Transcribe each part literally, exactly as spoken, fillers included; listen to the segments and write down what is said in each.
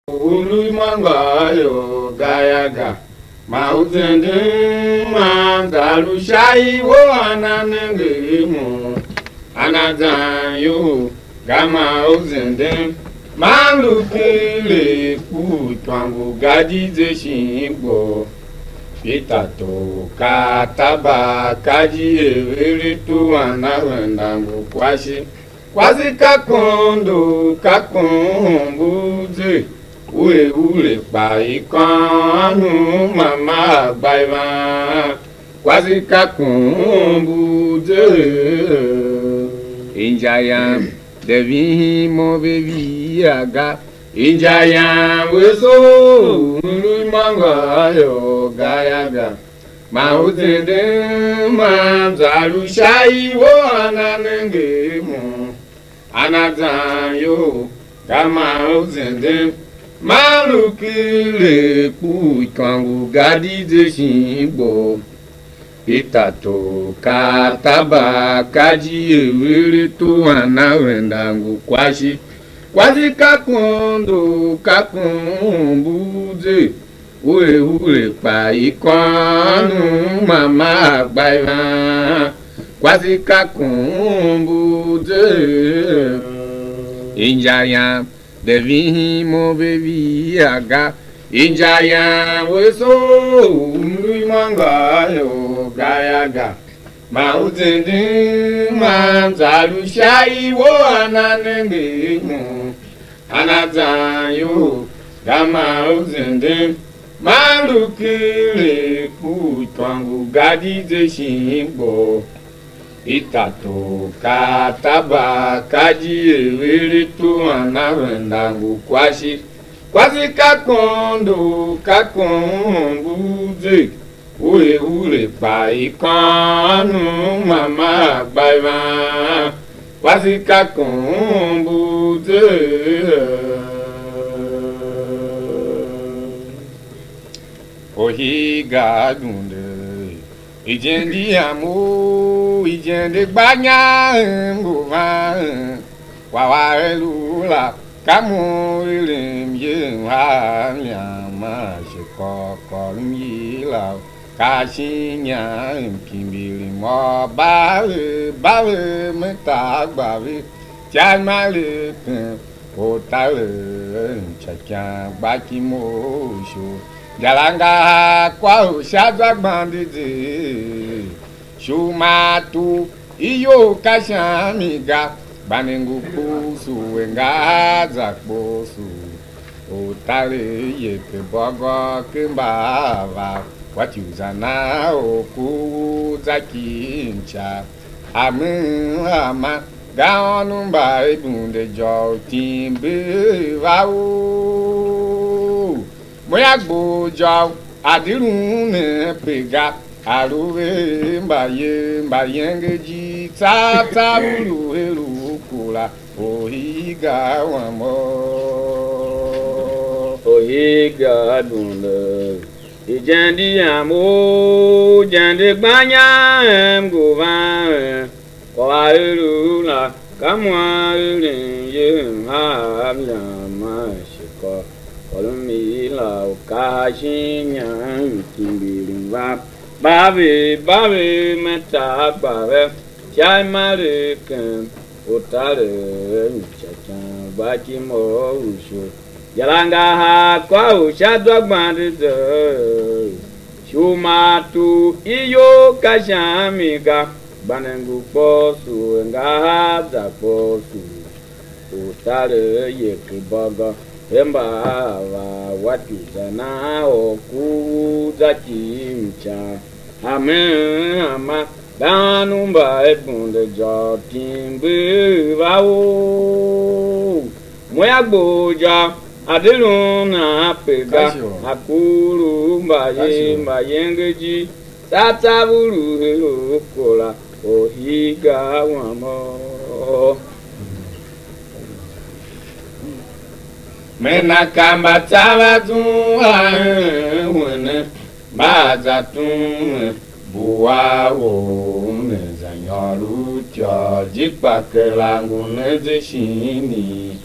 U lu imôngo yô, gayô ga, ma u zenden, ma za lu sha iwo, ana nenge mo, ana zan ior, gama u zenden, ma lu ken le ku ikôngo ga di ze shin gbo. Pita to ka taba ka ji er ve le tu ana venda ngu kwashi. Kwase ka kondo, ka kon mbu ze, ure ure kpa i kônun mama a gba i van. Kwase ka kon mbu ze. Inja yam, de vihin mo ve via ga. Inja yam, we so, u lu imôngo yô, gayô ga. Ma u zenden, ma za lu sha iwo, ana nenge mo, ana zan ior, ka ma u zenden, ma lu ken le ku ikôngo ga di ze shin gbo. Pita to ka taba ka ji er ve le tu ana venda ngu kwashi. Kwase ka kondo, ka kon mbu ze. Ure ure kpa i kônun mama a gba i van. Kwase ka kon mbu ze. Inja yam, de vihin mo ve via ga. Inja yam, we so, u lu imôngo yô, gayô ga. Ma u zenden, ma za lu sha iwo, ana nenge mo, ana zan ior, gama u zenden, ma lu ken le ku ikôngo ga di ze shin gbo. Pita to ka taba ka ji er ve le tu ana venda ngu kwashi. Kwase ka kondo, ka kon mbu ze. Ure ure kpa i kônun mama a gba i van. Kwase ka kon mbu ze. Ohi ga dunde, ijende yam u ijende gba nyam ngu van. Kwagh a er u la, ka mo u eren ye, a mliam ma shi kôr kôr m yila u, ka shin inyam kimbirim ôr, ba ve, ba ve, me tar gba ve, sha imare ken ortaren, ica ican gba ki mo u sho, injala ngahar kwagh u sha zwa gbande ze, ishima tu. Iyol ka sha mi ga, gbande ngu kposo, we nga za kposo. Ortaren ye ke bôgô ke mbaava, wa ti u za na or ku u za ki inca. Amen, ama, ga ônov mba i bunde jô u tim be va u. Mo ya gbo ijô, a di lu ne pe ga, a lu ve mbayev mba yenge ijir, tsa tsa u lu her u kura, ohi ga wam o. Ohi ga dun le, ijende yam u ijende gbanya em ngu van. Kwagh a er u la, ka mo a eren ye, a mliam ma shi kôr, kôr m ila u kaha shin inyam kimbirim va, ba ve, ba ve, me tar gba ve, sha imare ken ortaren, ica ican gba ki mo u sho, yila ngahar kwagh u sha zwa gbande ze. Ishima tu iyol ka sha mi ga, gbande ngu kposo, ngahar za kposo. Ortaren ye ke bôgô, hemba a va wa ti za na or ku u za ki mcan. Amen, ama, dang u mba e bunde jô, tim gbe va u. Mo ya gbo ijô, a de lun a pe ga, a kuru mbayev mba yenge ijir, tsa tsa u lu her u kura, ohi ga wam o. Me na ka mbatsa va zum a hen wene, mba za tum bua u me za nyôr u ityô, ji kpa kera ngu ne ze shin i.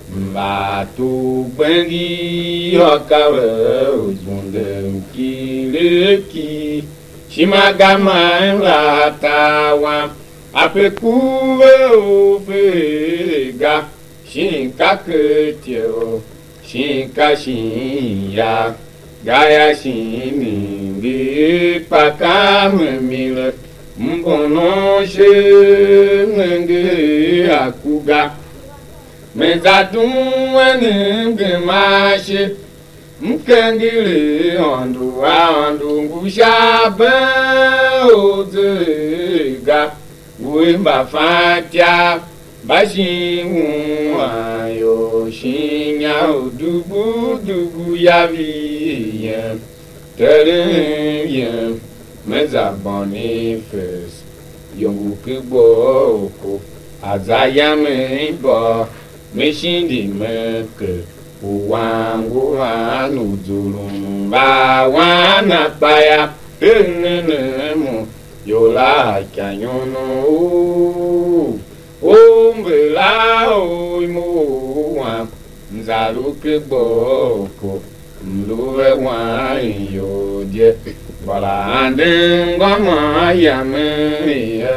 Mba tugh gbengi yô, ka ve u gbundem kiriki, ishima gema la tar wam, ape ku ve u fe ga, shin ka ker ityev, shin ka shin ya, gayô, shin ningir, kpa ka me mile, m bonon ishe, m nenge a ku ga. Me za duen m gema ashe, m kenger Aôndo, Aôndo ngu sha been u ze ga, ngu i mbafatyô mba shin wuan ior shin inya u dubu dubu ya vi yem. Terem yem, me za Boniface, iyongo ki gbo ko, a za yam i bô, me shindi me ker, u wan ngu van u zurum va wan a kpa ya, er ne ne mo, ior a ikanyônov. U mbela u imo u wam, m za lu ken gboko, m lu ve wan iyol je, mbala anden ngômô a yamen ye.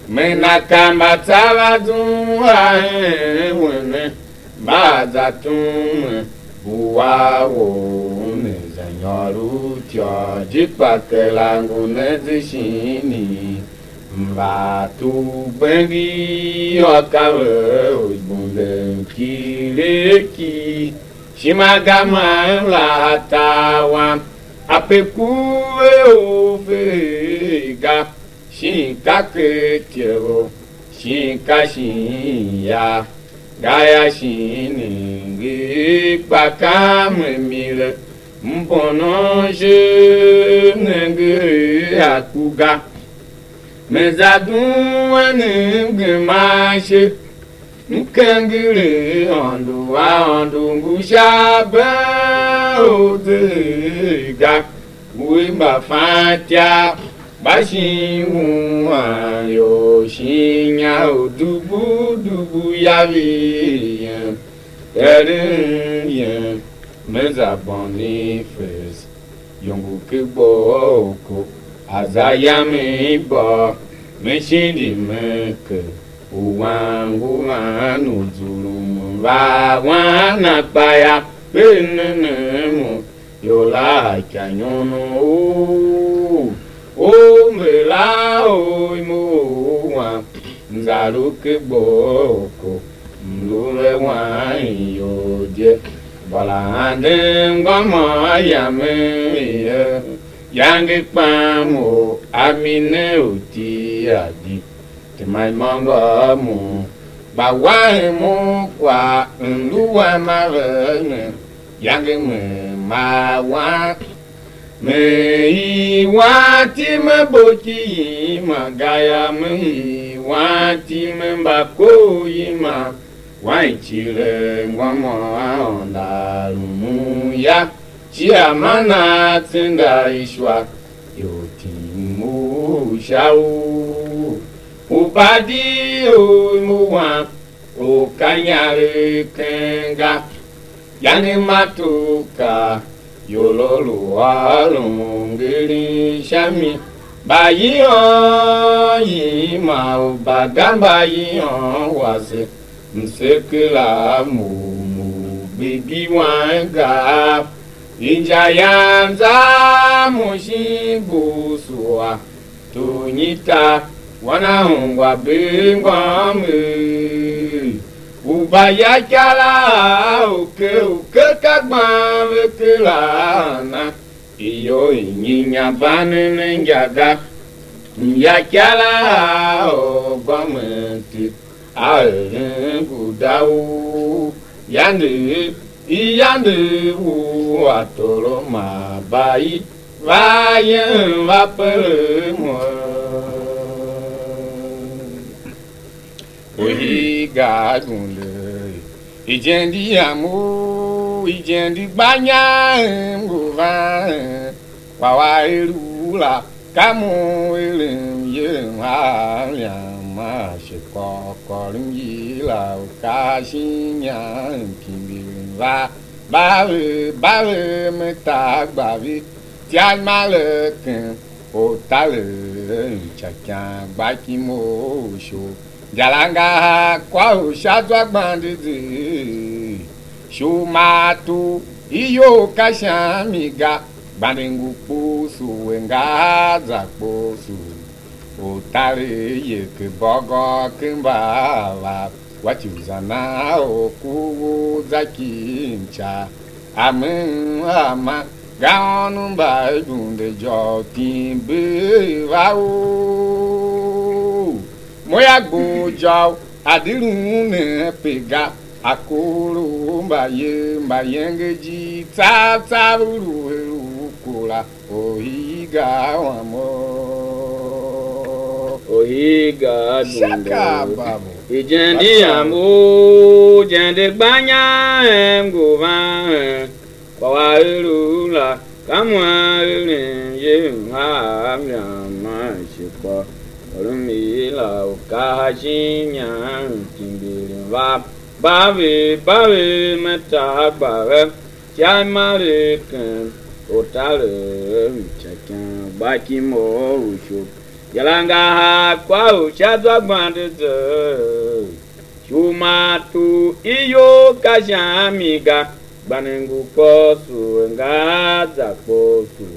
Me na ka mbatsav a zum a hen wene, mba za tume u a wou ne za nyôr u ityô je, kpa kera ngu ne ze shin i? Mba tugh gbengi yô, ka ve u gbundem kiriki, ishima gema la tar wam, ape ku ve u fe ga, shin ka ker ityev, shin ka shin ya, gayô, shin ningir, kpa ka me mile, m bonon ishe, m nenge a ku ga. Me za duen m gema ashe, m kenger Aôndo, Aôndo ngu sha been u ze ga, u i mbafatyô mba shin wuan ior shin inya u dubu dubu ya vi yem. Eren yem, me za Boniface, iyongo ki gbo ko, a za yam i bô, me shindi me ker, u wan ngu van u zurum va wan a kpa ya, ve ne ne mo, ior a ikanyônov. U mbela u imo u wam, m za lu ken gboko, m lu ve wan iyol je, mbala anden ngômô a yamen ye. Yange kpaa mo a mi ne u iti a di, tema imôngo mo, gba waen mo kwagh, m lu a ma ve ne, yange me ma wan. Me i wan iti me bo ki ima ga yô, me i wan iti me mba kor ima, wan i cire ngômô Aôndo a rumun ya, cia man a tsenda ishua, ior tim u sha u, u ba di u mu wan, u ka inyaregh keng ga. Yange ma tugh ka ior lu ôron ngeren sha mi, mba yiôn ima u ba ga, mba yiôn wase, mseke la mo mo bebi wan ga. Inja yam za mo shin bus wa, Tonyita, wan a ungwa bee ngôm er, u ba ya ikyalah a uke uke ka gban ve kera a na, iyol i nyinya va ne ne inja ga, m ya ikyalah a gômenti, a eren guda u yande, i yande u a toro ma ba i va yen va pere mo. U hii ga gunde, ijen di yam u ijen di gba nya em ngu van, kwa wa er u la, ka mo erem yem a yam. Ashe kôr kôr mjir la u kaha shin inyam, kimbir va, ba ve, ba ve, me ta gba ve, tya ma le ken, u ta le, cha kyan gba ki mo u sho, jala ngahar kwagh u sha zwa gbande ze, shu ma tu, iyol ka sha mi ga, gbande ngu kpusu, we ngahar za kpusu. Utare ye ke bôgô ken mbaava, wa ci u za na u ku u za ki mca. Amen, amen, ga ônov mba i bunde jôw tim be va u. Mo ya gbo jôw, a di lu ne pe ga, a kuru mbayev, mbayenger ji, tsav tsav u lu her u kura. Ohiga wam o. Ohiga dunde. Shaka babu. Ijende yam o, ijende gbanya em ngu van, kwa wa uru la, ka mwa eren ye ha yam ma shi kpa. Orumi la u kaha shin inyam, kimbiri va, ba ve, ba ve, me ta gba ve. Sha mareken u tarev, ica ken gba ki mough u shu. Yila ngahar kwagh u sha zwa gbande ze. Ishima tu iyol ka sha mi ga, gbande ngu kposo, a nga za kposo.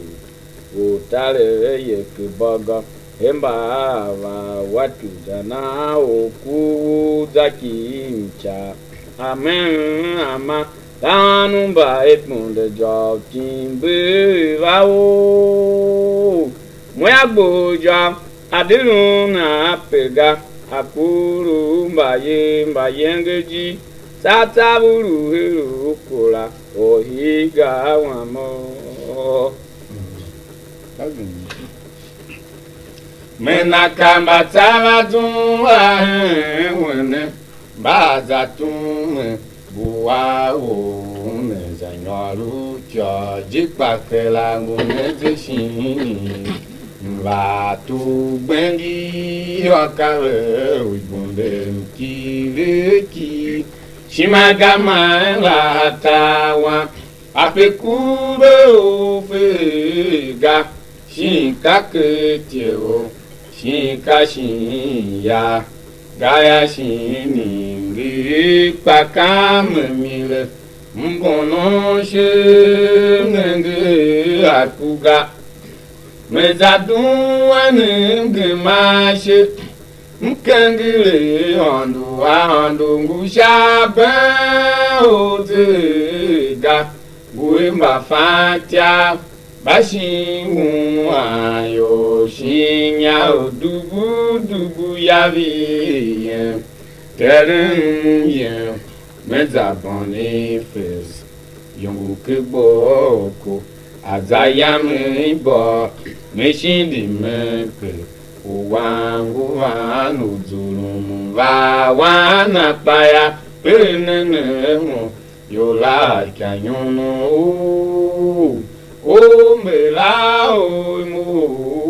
U tarev ye ke bôgô, hemba a va wa tuza nan u ku u za ki mca. Amen, ama, ka ônov mba i bunde jôv tim be va u. Mo ya gbo jôv, a di lun a pe ga, a kuru mbayev, mbayenger ji, tsav tsav u lu her u kura, ohiga wam o. Me na ka mbatsav a zum a hen wene, mba a za tumen, bua u ne za nyôr u ityô, je kpa kera ngu ne ze shin. Mva tugh gbengi yô, ka ve u gbundem kiriki, shima ga man la tawan. Ape ku ve u fe ga, shin ka ker ityev, shin ka shin ya, gayô, shin ningir, kpa ka me mile, m bonon she, m nenge a ku ga. Me za duen m gema ashe, m kenger Aôndo, Aôndo ngu sha been u tser ga, ngu er mbafatyô mba shin wuan ior shin inya u dubu dubu ya vi yen. Terem yem, me za Boniface, iyongo ke gboko, a za yam i bô, me shindi me pe, u wan ngu van u zurum va wan akpa ya, pe ne ne mo, ior la ka nyon u, u mbera u mo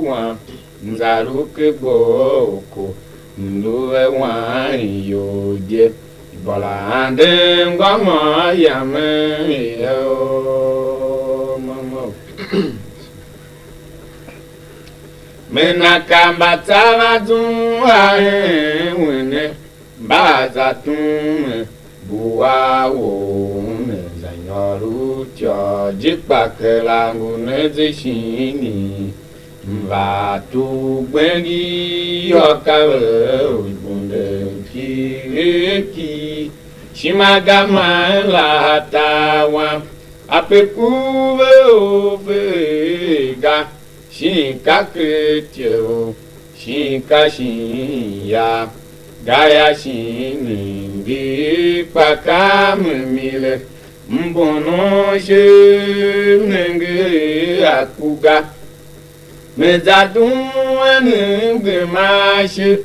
wan. Nza lu ke gboko, m lu a wan iyol je, ibôla andem ngô môm yamen ye o momo. Me na ka mbatsav a zum a hen wene, mba a za tumen, bua u ne za nyôr u ityô, je kpa kera ngu ne ze shin i. Mva tugh gbengi yô, ka ve u gbundem kiriki, shima ga man la tawan, ape ku ve u ve ga, shin ka ker ityev, shin ka shin ya, gayô, shin ningir, kpa ka me mile, m bonon she, m nenge a ku ga. Me za duen m gema ashe,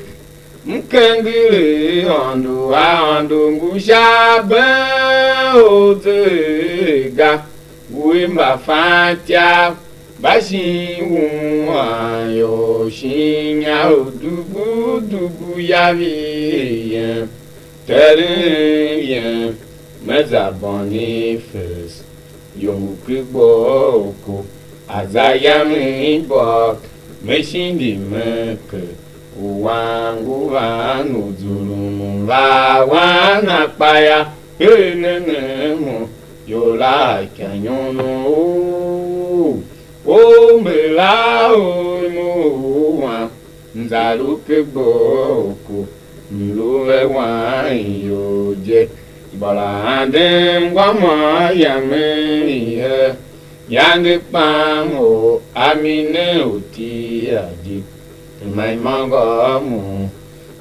m kenger Aôndo, Aôndo ngu sha been u tser ga, ngu er mbafatyô Mba shin wuan ior shin inya u dubu dubu yam i yen, teren yen, me za Boniface, yongo ki gbo ku, a za yam i bôk, me shindi me ke, u wan ngu van u zurum u va wan akpa ya, her ne ne mo, ior la ikanyon u, u mbera u mo u wan. Mza lu ken gboku, m lu ve wan ior je, mbôra andem ngwa môm yamen ye, yange kpam or a mi ne u iti a di, tema imôngo mo,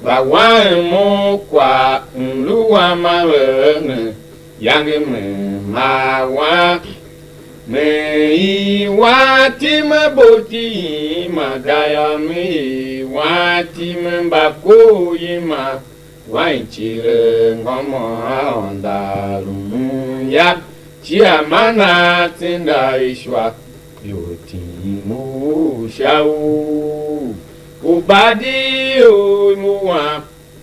mba wan mo kwagh, m lu wan ma ve ne, yange me ma wan. Me i wan iti me bo iti ima ga yô, me i wan iti me mba kor ima, wan icile ngômô Aôndo a rumun ya, cia man a tsenda ishua, ior tim u sha u, u ba di u mu wan.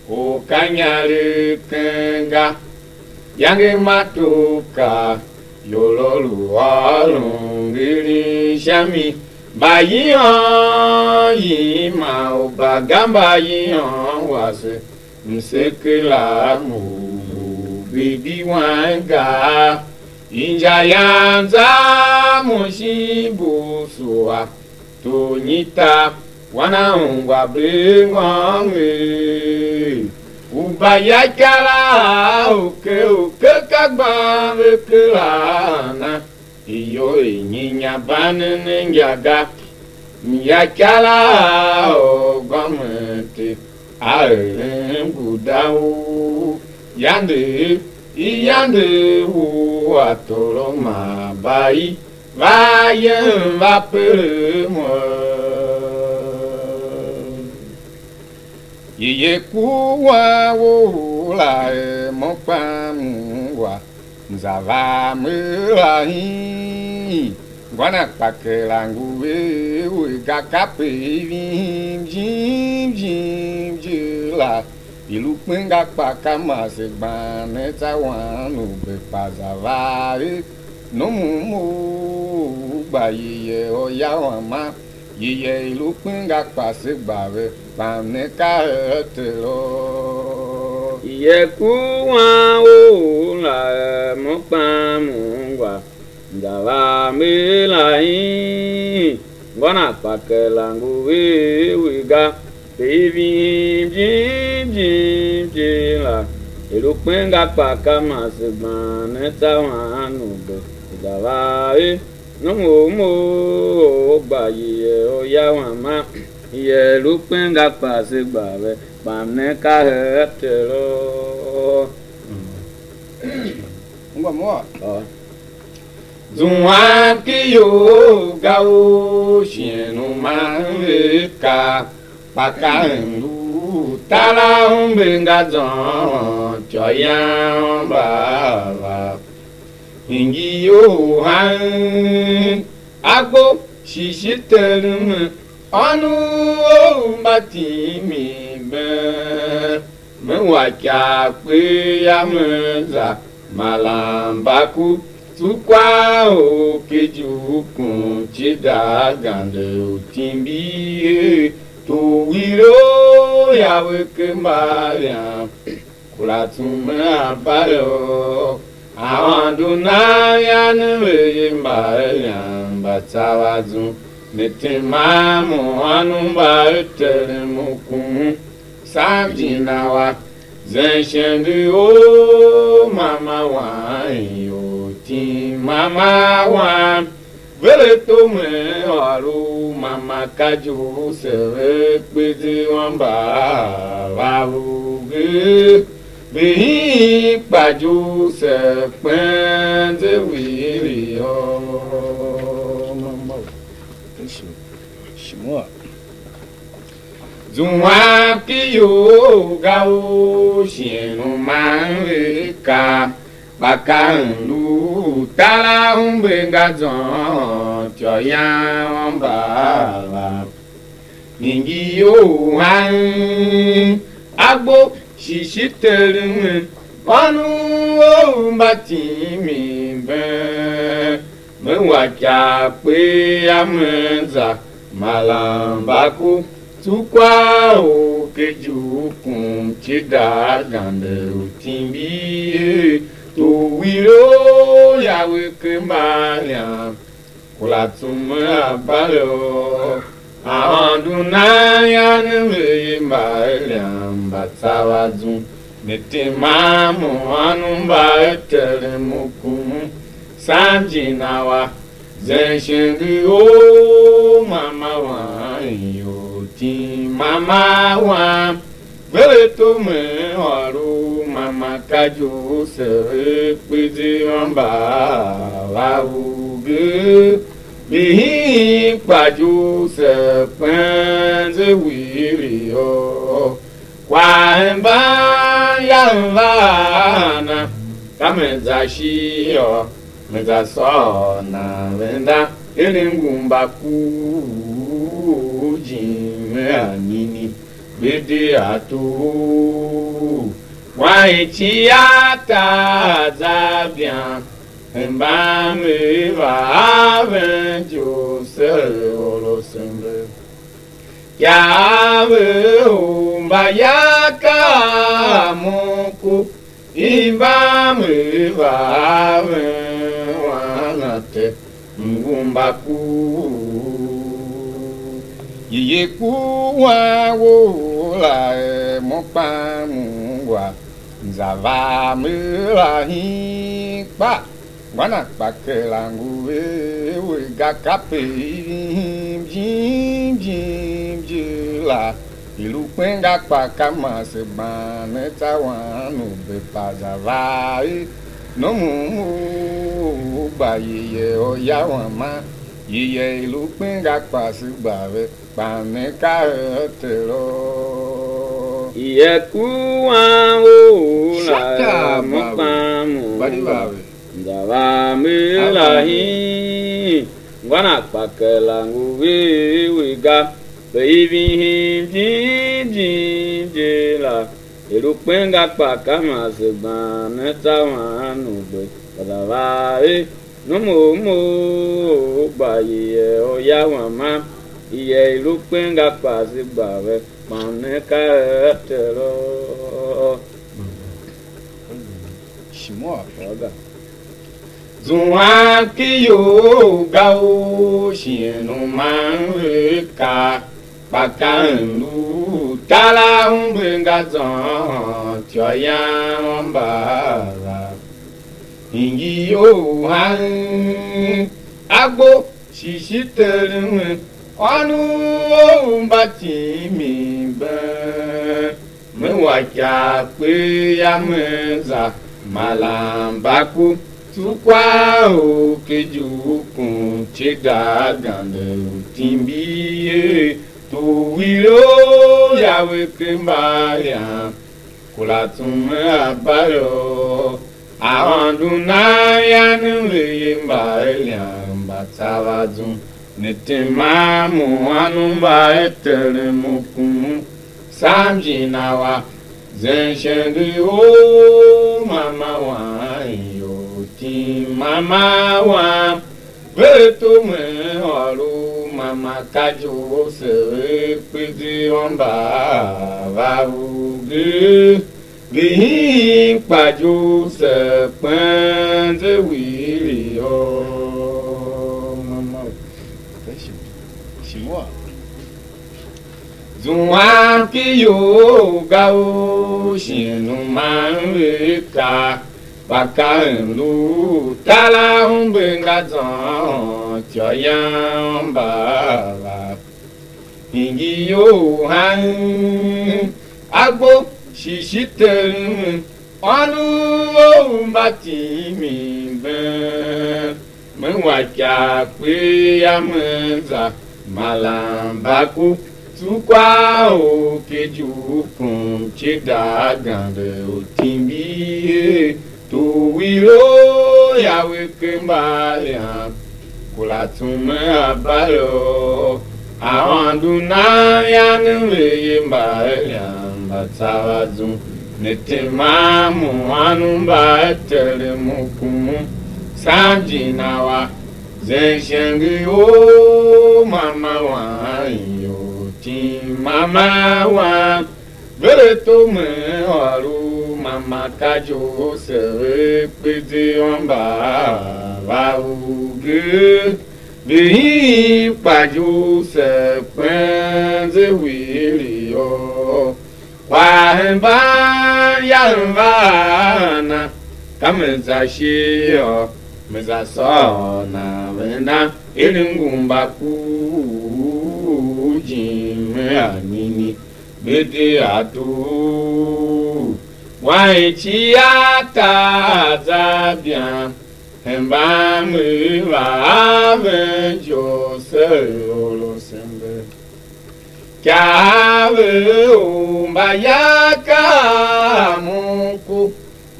U ka inyaregh keng ga, yange ma tor ka, ior lu ôron ngeren sha mi, mba yiôn yima u bagamba yiôn wase, msekela mu u bibi wan ga, inja yam za mo shin bu sua. Tor nyi ta, wan a ungwa bee ngôôm er, u mba ya ikyalah u ke u ke ka gban ve kera na, iyol i nyinya banen inja ga, mya ikyalah u gômenti a eren guda u yande, i yande u a toro ma ba i. Va yem, va pere mo. Ye ye ku wan wou la er mo kpaa m ungwa, m za va a me la hii. Ngô na kpa kera ngu ve we ga, kape i ving jim jim je la. I lu kpenga kpa ka mase gban ne tsa wan u be kpa za va er, nom u mo u gba yeye u ya u ma, yeye i lu kpenga kpa se gba ve, kpa ne ka er tero. Ye ku wan u la er mo kpaa m ungwa, za va a me la hii, ngô na kpa kera ngu ve we ga, pe i ving jim jim je la, i lu kpenga kpa ka mase gban ne tsa wan u be, za va er, nom u mo u gba yeye u ya u ma, ye lu kpenga kpa se gba ve, kpa ne ka er tero. Ungwa mo a? Zuan ki you ga u shighe u man ve ka, kpa ka hen u tar a umbe nga zôn, ityô yam mba va. Hingir you han agbo shishi terem, ônov ou mba timi bee. Me wa ikagh kpishi ya me za malan mbaku, tsu kwagh u ki jukun cii da gande u timbi er, tor wire u ya ve ken mbayev, kura tsume a mbayev. Aôndo Nav yange ve ye mbayev mba tsa va zum, ne tema mo ônov mba Terem u kum. Sam jina wa, zen shende o mama wan, ior tim mama wan, vere tom ôr u mama ka Joseph, ve kpe ze wan mba va uge, ve hii kpa Joseph kpen ze wili yô. Mama, shimua. Zuan ki you ga u shighe u man ve ka, kpa ka m lu Taraumbe nga zôôn ityô yam mbaala. Ningir Yohan agbo shishi terem, ônov ou mba timin been. Me wa ikyakpee a me za malambaku, tsukwaa u ke jugukun cida gande u timbir, tu wiro yawe ke mbaalian. Kura tsume a bare u Aôndo nan yan ve ye mbaerian mba tsa va zum, ne tema mo anu mba e terem u kum, sam jina wa, zen shenge o mama wan, ior tim mama wan. Vere to me ôr u mama ka Joseph, kpizi yô, mba va uge, vihin kpa Joseph kpen ze wiri yô. Kwaghemban ya va a na, ka me za shi yô, me za sôr nan venda, er m ngu mba ku u jime a nini. Gbede a toho, wan icigh a tar za bian, hemban ve va a ven Joseph orosembe. Ya ve u mba ya ka mo ku, i mba me va a ven wan a te. Ngu mba ku. Ye ye ku wan wou la er mo kpaa m ungwa, za va a me la hin kpa, ngwa na kpa kera ngu ve we ga, kape i vihim jim jim je la. I lu kpenga kpa ka mase ban ne tsa wan u be pa za va i nom u gba ye ye o ya wan ma. Iye i lu kpenga kpa se gba ve, kpa ne ka Tere. Iye ku wan u la er mo kpaa mo. Za va me la hin, ngwa na kpa kera ngu ve we ga, pe i vihim jim jim je la. I lu kpenga kpa ka mase gban ne tsa wan u gbe, kpa za va er nom u mo gba ye ye o ya wan ma, iye i lu kpenga kpa se gba ve, kpa ne ka Tere. Shimua. Oga. Zuan ki you ga u shighe u man ve ka, kpa ka m lu taraumbe nga zôôn ityô yam mbaala. Hingir you han agbo shishi terem, ônov ou mba timin been. Me wa ikyakpee ya me za malambaku, tsukwaa u ke jugukun cida gande u timbir, tu wiro ya ve ke mbayan, kura tsume a bare u Aôndo nan yan ve ye mbaerian mba tsa va zum, ne tema mo anu mba e terem u kum. Sam jina wa, zen shenge o mama wan, ior tim mama wan. Ve to me ôr u mama ka Joseph, kpizi yô, mba va uge, vihin kpa Joseph kpen ze wili yô. Mama, Shimua. Zuan ki you ga u shin u man ve ka, kpa ka m lu taraumbe nga zôôn ityô yam mbaala. Hingir you han agbo shishi terem, ônov ou mba timin been. Me wa ikyakpee ya me za malambaku, tsukwaa u ke jugukun cida gande u timbir, tu wiro ya a we ken mbayev, kura tsume a balo. Aôndo nan yange ve ye mbayev mba tsa va zum, ne tema mu anu mba etere mu kumu, sam jina wa, zen shenge o mama wan yo, tim mama wan. Vere to me ôr u mama ka Joseph, kpizi yô mba va uge, ve hii kpa Joseph kpen ze wili yô. Kwa hemban ya hemban na, ka me za shi yô, me za sôr na venda, er m ngu mba ku jime a nini. Bete a tu, wan icigh a tar za bian, hemban me va a ven Joseph orosembe. Ka ve u mba ya ka mo ku,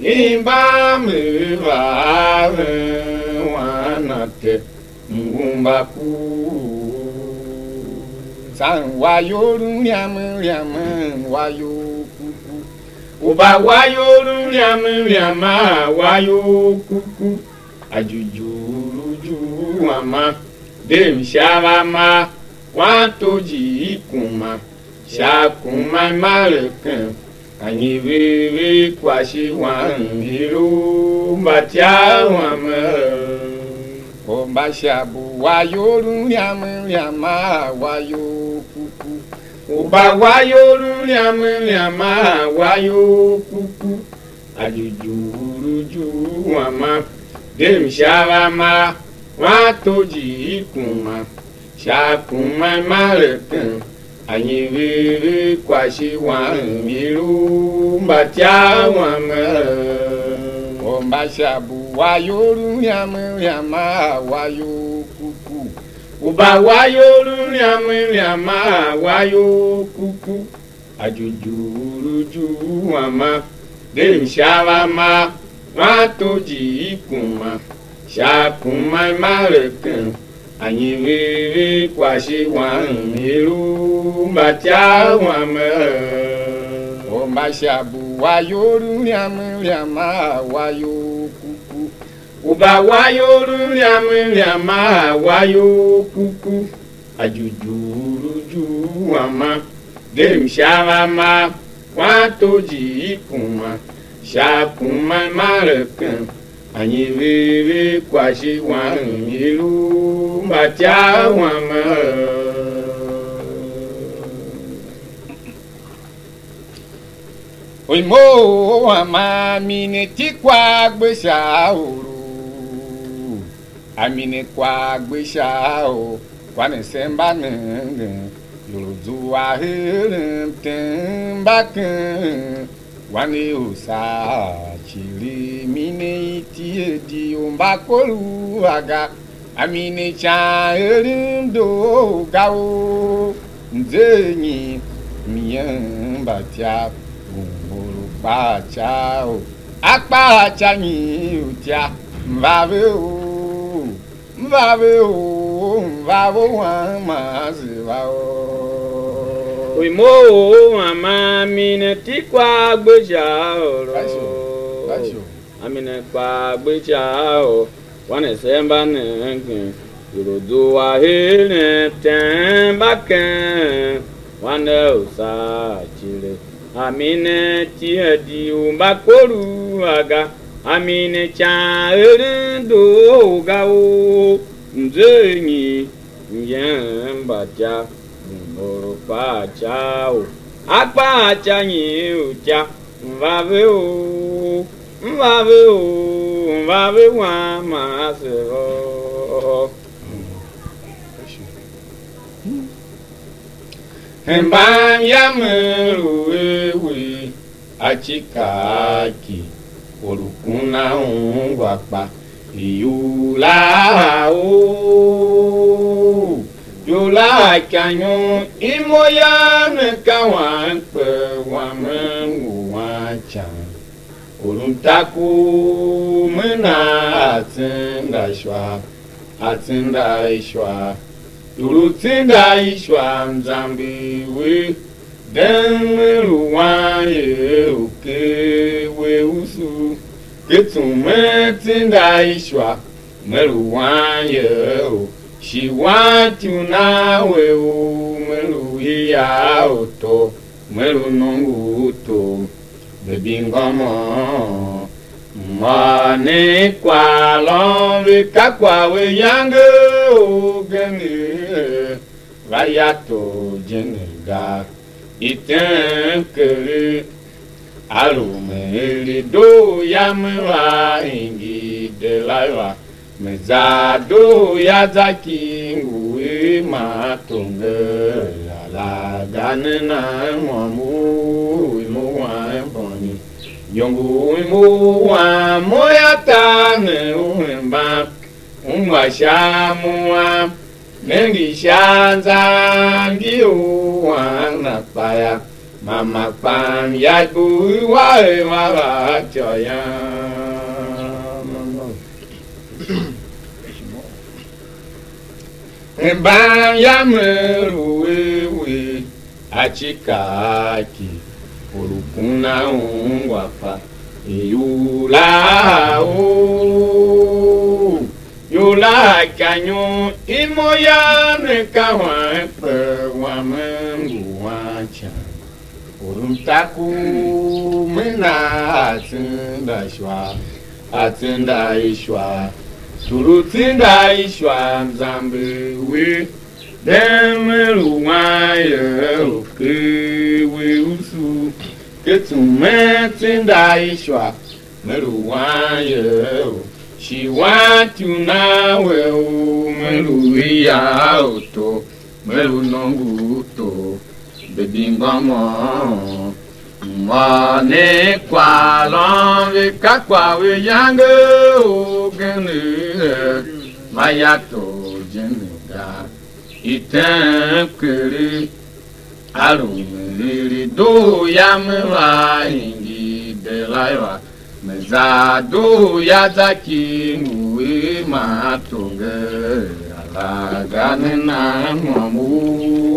i mba me va a ven wan na te, m ngu mba ku. Tsan wa iyol mliam mliam, wa iyol ku ku. U ba wa iyol mliam mliam, a wa iyol ku ku. A jujuu lu juu ama, dem sha va ma, wan to ji i kuma, sha kuma i mareken. Anyi ve ve kwashi wan i lu mbatyav wam. Or mba sha bu wa iyol mliam mliam, a wa iyol ku ku. U ba wa iyol mliam mliam, a wa iyol ku ku. A jujuu lu juu wama, dem sha va ma, wan to ji i kuma, sha kuma i mareken, a nyi ve ve kwashi wam i lu mbatyav wam. Or mba sha bu wa iyol mliam mliam, a wa iyol ku ku. U ba wa iyol mliam mliam, a wa iyol ku ku. A jujuu lu juu ama, dem sha va ma, wan to ji i kuma, sha kuma i mareken, a nyi ve ve kwashi wam i lu mbatyav wam. Or mba sha bu wa iyol mliam mliam, a wa iyol ku ku. U ba wa iyol mliam mliam, a wa iyol ku ku. A jujuu lu juu ama, dem sha va ma, wan to ji i kuma, sha kuma i mareken, a nyi ve ve kwashi wam i lu mbatyav wam. Imo u ama mi ne ti kwagh gbe sha oro. A mi ne kwagh gbe sha a or, kwa ne se mba nengen, ior u zua heren mtem mba ken, wan ne u saa ciri mi ne iti edi u mba kor u a ga, a mi ne ican eren doo ga o, mze nyi myem mba tyav, u mbor u kpaa ca o. A kpa a ca nyi u tya, m va ve u, m va ve u, m va ve wan ma se va o. U imo u a ma mi ne ti kwagh gbe sha oro. Ka sho, ka sho. A mi ne kwagh gbe sha oro. Wan ne se mba nengen, ior u zua heren mtem mba ken, wan ne u saa cire. A mi ne iti edi u mba kor u a ga, a mi ne ican eren doo ga o, mze nyi myem mba tya, mbor u kpaa ca o, a kpaa ca nyi u tya, m va ve o, m va ve o, m va ve wan ma se va o. Hemban yam, m lu a we, a ci kaa ki, or u kuna ungwa kpa, ior la o, ior la a ikanyon, imo yam ne ka wan kpe, wam ngu wan ican. Or u m Taku me na a tsinda ishwa, a tsinda ishwa, turu tsinda ishwa mzambi we, dem me lu wanye u ke we usu, ke tsume tsinda ishwa, me lu wanye u shi wan tuna we u me lu ya u to, me lu nongo u to. Ve bi ngômon, mô ne kwaghôron ve ka kwagh ve yange ugen, va ya tor je ne ga. Item kere, a lu me er doo yam va hingir Delila. Me za doo ya za ki ngu i ma tonge, ala ga ne na môm u i mo wan bôni. Yongo i mo wan mo ya ta ne u hemban, ungwa sha mo wan, nenge sha zan ngi u wan na kpa ya, ma ma kpam ya bu i wa e ma va a ityô yam. Mban yam er u er we, a cika a ki, or u kun a ungwa fa, ior la u, ior la a ka nyon, imo ya ne ka wan kpe, wam ngu wan ican. Or mtaku me na a tsinda ishwa, a tsinda ishwa, turu tsinda ishwa mzambe we, dem me lu wan ye u ke we usu, ke tsume tsinda ishwa, me lu wan ye u shi wan tuna we u me lu ya u to, me lu nongo u to. Baby, ngômon, mô ne kwaghôron ve ka kwagh ve yange ugen, ma ya tor je ne ga. Item kere, a lu me lili doo yam va hingir Delila. Me za doo ya za ki ngu i ma tonge, ala ga ne na môm u